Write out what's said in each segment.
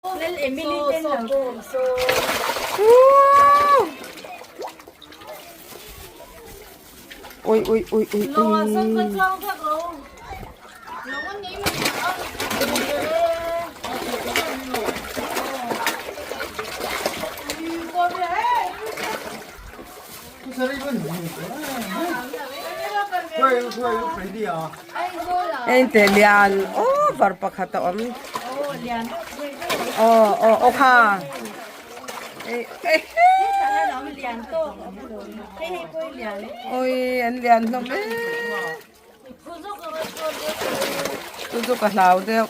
Ui ui ui ui ui. Ente lian over pakhat a awm aw aw aw kha ui an lian hlawm em chu chu ka hlau deuh.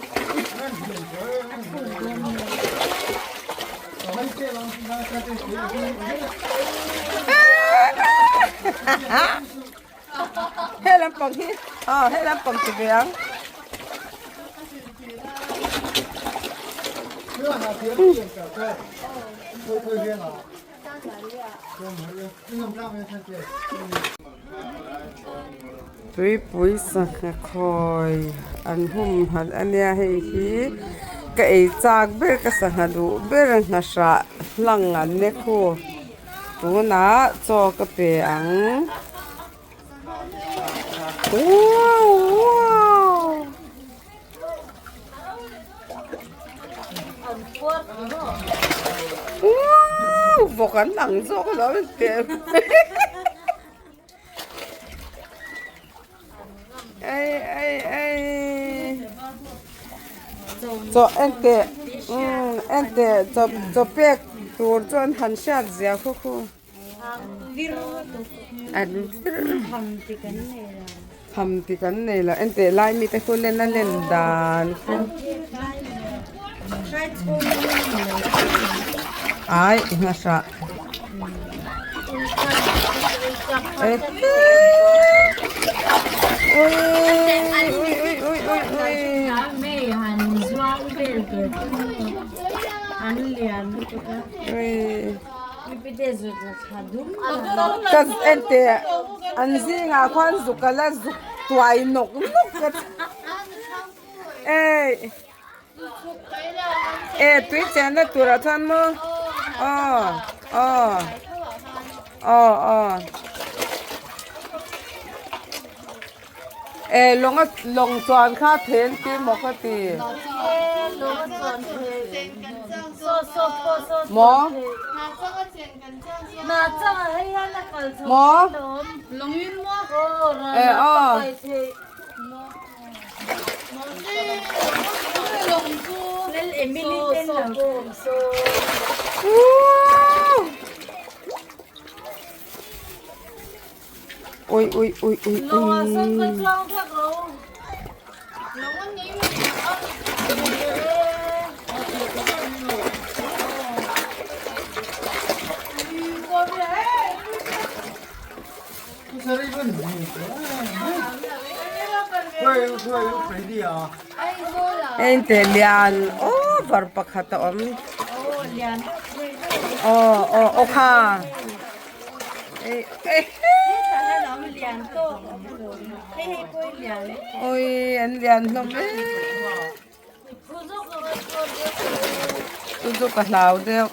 He lampang hi aw he lampang ti ve ang. Tuipui sangha khawi an humhalh a nia hei hi ka ei chak ber ka sangha duh ber nghahrah hlang an nek hu. Tunah chaw ka pe ang. Wow wow. Wow vawk an lang zawk lo a teh. Ei ei ei. Chaw en teh umm en teh chaw chaw pek tur chu an han hriat zia khaw khu an tham ti kan nei lo en teh lai mite khu len a len dan khu ai hmasa. Ka en teh an zingah khuan zuk a la zuk tuai nawk nawk a ei. E tui chenna turah chuan maw aw aw aw aw e lawng a lawng chuan kha then ti maw ka ti maw maw e aw. Ui ui ui ui ui. Heng te lian over pakhat a awm aw aw aw kha ui an lian hlawm em chu chu ka hlau deuh.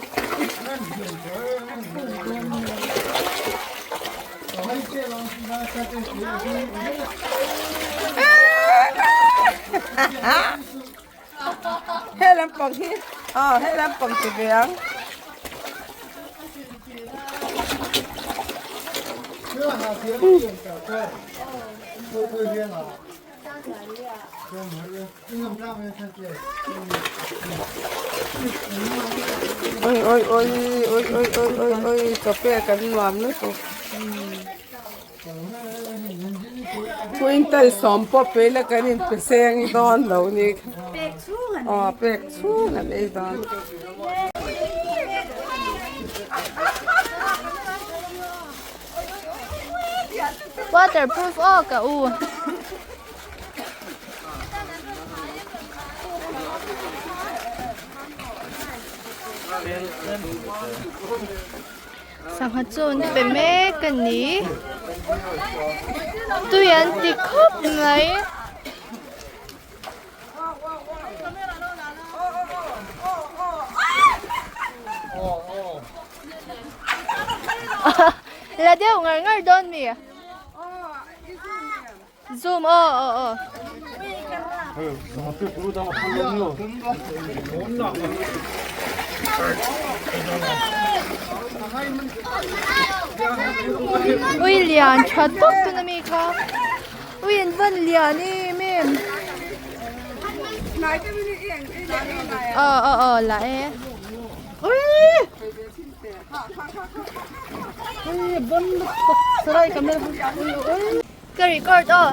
He lampang hi aw he lampang ti ve ang. Oi oi oi oi oi oi oi oi chaw kan nuam lutuk quintal sawm pawh pe ila kan in pe seng dawn lo ni aw pek chhung an ei dawn. Waterproof aw ka u. Sangha chu an pe mek a ni. Tui an ti khawp mai. La deuh ngar ngar dawn mi? Zoom aw aw aw. Ui lian tha tawk tuna mi kha. Ui an van lian em em. Aw aw aw la e. Ui. Ka record aw.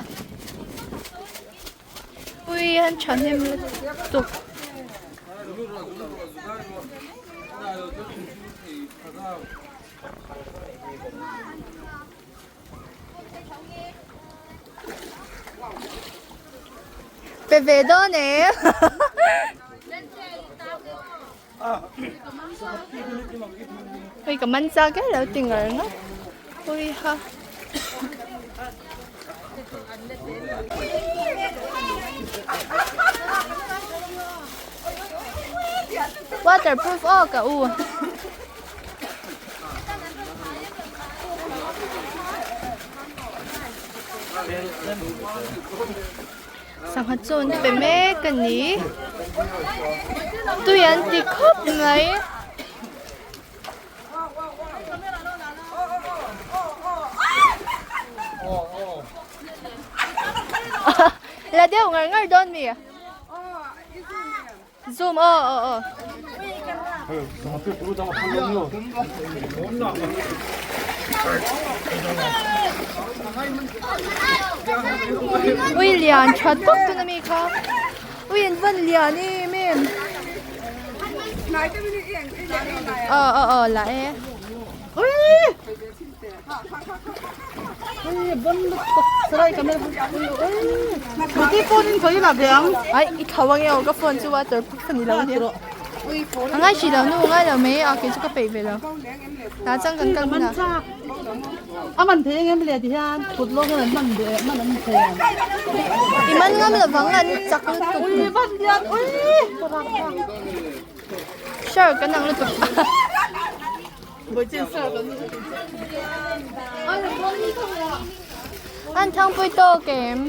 Ui an thahnem lutuk. Pe ve dawn em. Hei ka man chak e lo ti ngar ngar ui ha. Waterproof aw ka u. Sangha chu an pe mek a ni. Tui an ti khawp mai. La deuh ngar ngar dawn mi? Zoom aw aw aw. Ui lian tha tawk tuna mi kha. Ui an van lian em em. Aw aw aw la e. Ui. Ai i thau ange aw ka phone chu waterproof a ni lo nia. A ngai hrih lo nu ngai lo mai a kei chu ka peih ve lo. Tah chuan kan kal hunah. I man ngam lovang an chak lutuk. Sure kan ang lutuk. An thangpui tawk em?